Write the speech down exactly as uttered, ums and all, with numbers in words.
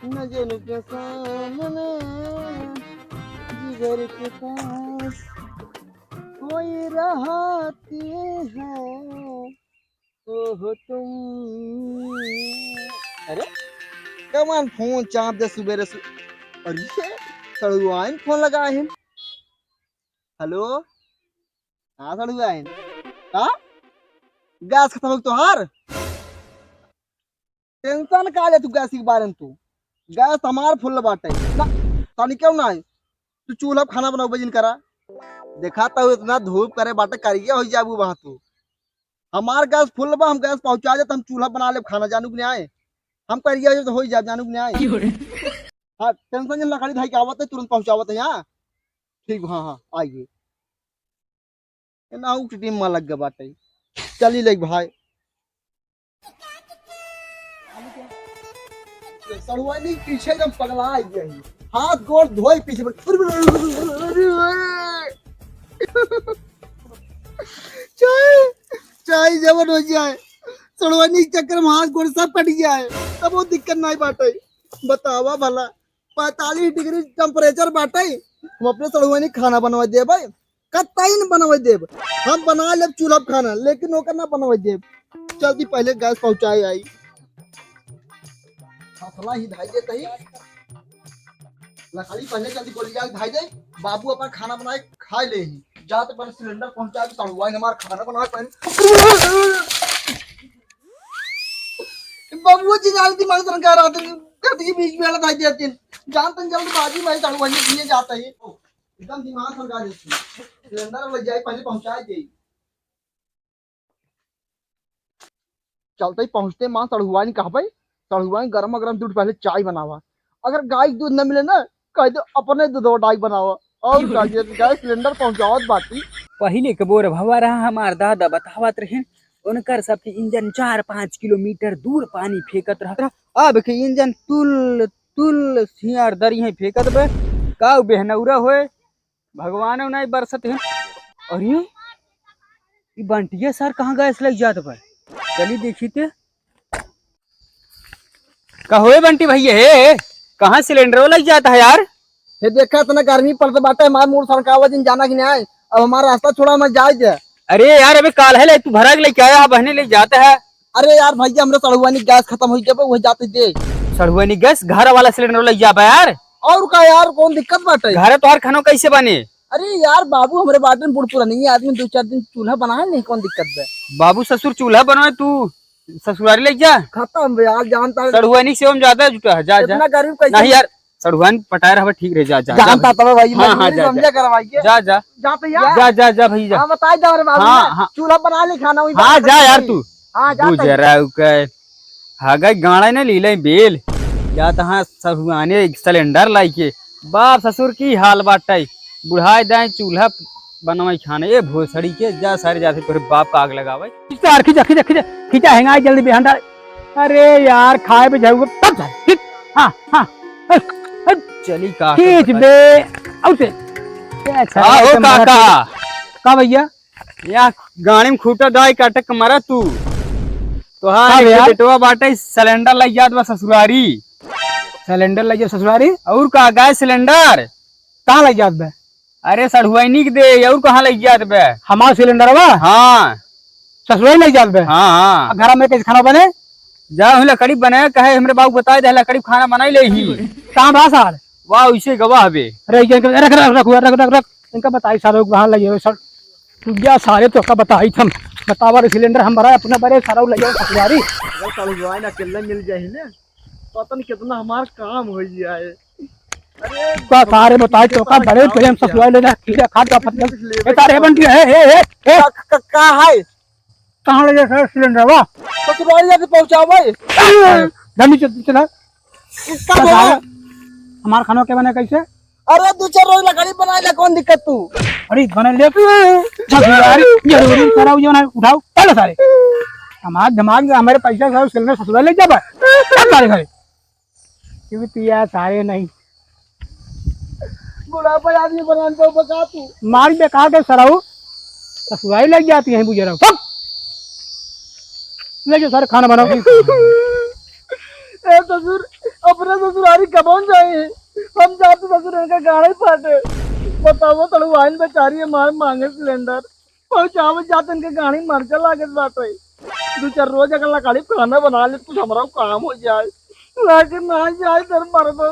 नजर के सामने जिगर के पास कोई रहती है वो हो तुम। अरे, कमान फोन चाप दे सुबेरे सु-, अरे, सड़ुआइन फोन लगाए हैं। हेलो, हाँ सड़ुआइन, का? गैस खतम हो तोहार? टेंशन का ले तू गैस के बारे में? तू गैस हमार फुल बाटे ना, तनी क्यों ना है? तू चूल्हा पे खाना बनाओ बजिन करा। देखा तो इतना धूप करे बाटे, करिया हो जाबू वहां तू। हमार गैस फुल बा, हम गैस पहुंचा जात, हम चूल्हा बना लेब खाना, जानू कि नहीं आए? हम करिया हो तो हो जाब, जानू कि नहीं आए? हाँ, टेंशन जिन, लकड़ी धाई के आवत है, तुरंत पहुंचावत है यहाँ। ठीक बा, हाँ हाँ, आइए। ए ना, उ टीम में लग गए बाटे। चली ले भाई। सड़ुआइन पीछे एकदम पगला आ गया है। हाथ गोड़ धोए पीछे पर। चाय, चाय जवन हो जाए। सड़ुआइन के चक्कर में हाथ गोड़ सब कट गया है। तब वो दिक्कत नहीं बाटे। बतावा भला, पैंतालीस डिग्री टेम्परेचर बाटे, हम अपने सड़ुआइन खाना बनवा देबे, कतई न बनवा देब। हम बना लेब चूल्हा पे खाना, लेकिन ओकर ना बनवा देब। जल्दी पहले गैस पहुंचाए आई। फसला ही धाई देत ही, लकड़ी पहले जल्दी गोलिया के धाई दे, बाबू अपन खाना बनाए खाए ले ही। जात पर सिलेंडर पहुंचा के सड़ुआइन हमार खाना बनाए पहले। बाबू जी जल्दी मांग सरकार आते, गंदगी बीच में लगा देते। जान तन जल्दबाजी में सड़ुआइन दिए जाता है। एकदम दिमाग खराब कर देती। सिलेंडर ले जाए, पहले पहुंचाए दे। चलते ही पहुंचते माँ सड़ुआइन कहबे, सड़ुआइन गरम गरम दूध पहले चाय बनावा। अगर गाय के दूध न मिले ना, कह दे अपने दूध डाई बनावा। और का, ये गैस सिलेंडर पहुंचावत बाटी। पहिले के बोर भवा रहा, हमार दादा बतावत रहिन, उनकर सबके इंजन चार पाँच किलोमीटर दूर पानी फेंकत रहत रहा। अब के इंजन तुल तुल सियार दरी है फेंकत बे। का उ बेहनौरा होए, भगवान नहीं बरसत है। अरे, ई बंटिया सर कहाँ गैस लग जात बा? चली देखी ते। का होए बंटी भैया, हे, कहाँ सिलेंडर लग जाता है यार? हे देखा, इतना गर्मी पड़त बाटे, हमार मोर सरकावा जिन जाना कि नहीं आए। अब हमारा रास्ता छोड़ा, हमें जाए दे। अरे यार, अबे काल है ले, तू भरा के लेके आया, बहने ले जाता है। अरे यार भैया, हमरे सड़ुआनी गैस खतम हो गया, वही जाते दे। सड़ुआनी गैस, घर वाला सिलेंडर लग जाबा यार। और का यार, कौन दिक्कत बाटे? घर तोहर खानो कैसे बने? अरे यार बाबू, हमरे बाटे में बूढ़ पुरानी आदमी, दो चार दिन चूल्हा बनाए नहीं, कौन दिक्कत बा? बाबू ससुर चूल्हा बनवाए, तू ससुरारी ले जा। खत्म बे यार, जानता है। सड़ुआनी से हम ज्यादा जुटा है, जा, जा। इतना गरीब कैसे? नहीं यार, सड़ुआन पटाए रहबे, ठीक रहे, जा, जा, जा जानता भाई। तबे भाई, हाँ, हाँ, मजबूरी जा, समझा जा। करवाइए। जा, जा। जा तो यार। जा, जा, जा भाई, जा। हाँ, बताई दे रे बाबू, हाँ, हाँ। चूल्हा बना ले खाना, वही हाँ, बात जा यार करवाइए। तू। हाँ, जा तू तू। जरा उके, हगई गाड़े न लीले बेल। जा तहाँ सड़ुआने सिलेंडर लाइके। बाप ससुर की हाल बाटे। बुढ़ाए दाएं चूल्हा बनवाई खाने। ए भोसड़ी के, जा सारे जाते तोरे बाप का आग लगावे। खींचा यार, खींचा, खींचा, खींचा, खींचा, हेंगा जल्दी बेहन डाल। अरे यार, खाए पे जाऊंगा तब जाए। ठीक? हाँ, हाँ। हट, हट। चली का खींच बे। औ से। क्या अच्छा का हो है, तुम्हारा काका? ठीक? का भैया? या गाड़ी में खूंटा डाई के अटक मरा तू। तोहार का एक भैया? बेटवा बाटे, सिलेंडर लग जात बा ससुरारी। सिलेंडर लग जात ससुरारी? और का, गैस सिलेंडर? कहाँ लग जात बा? अरे सड़ुआइनी के दे, और कहाँ लग जात बा? हमार सिलेंडरवा? हाँ। ससुरारी लग जात बा? हाँ, हाँ। आ घरा में कैसे खाना बने? जा हुई लकड़ी बने, कहे हमरे बाबू बताए दे, लकड़ी खाना बनाई ले ही। कहाँ बा सार? वाह, उसे गवाह बे। अरे, ये रख, रख, रख, रख, रख, रख, रख। इनका बताई सारे को वहाँ लगे हुए सर। तू जा सारे तो का बताई थम। बतावा रे सिलेंडर हम भरा अपने बरे सारा लगे ससुरारी। अगर सड़ुआइन अकेले मिल जाही ना, पता नहीं कितना हमार काम हो जाए। अरे का सारे बताई तो का बरे पहले हम ससुरारी ले जा, खीरा खा तो अपन। ए तारे बन गया, ए, ए, ए, ए। का, का, का है? कहाँ ले जा सर सिलेंडर वा? ससुरारी जाके पहुँचावे। धनी चल, चला। इसका का बोला? सारे? हमार खाना के बने कैसे? अरे, दो चार रोज लकड़ी बना ले, कौन दिक्कत तू? अरे, बना ले। ससुरारी, जरूरी कराओ, जो ना उठाओ, चलो सारे। हमार दिमाग, हमारे पैसा सब सिलेंडर ससुराल ले जाबा। चल सारे घरे। क्यों पिया सारे नहीं। बुढ़ापा आदमी बनान पे बका तू। मार बेकार के सराऊ। ससुराल लग जाती है बुझे रहो। सब। ले जाओ सारे खाना बनाओ। ए ससुर, अपने ससुरारी कबहुँ जाई? हम जात ससुर इनका गाड़ी फाटे। बताओ, तड़ुआइन बेचारी हमार मांगे सिलेंडर, पहुँचावे जात इनके गाड़ी मरचा लागत बाटे। दू चार रोज अगर लकड़ी खाना बना ले, कुछ हमरा काम हो जाए, लेकिन ना जाए सर मरबो।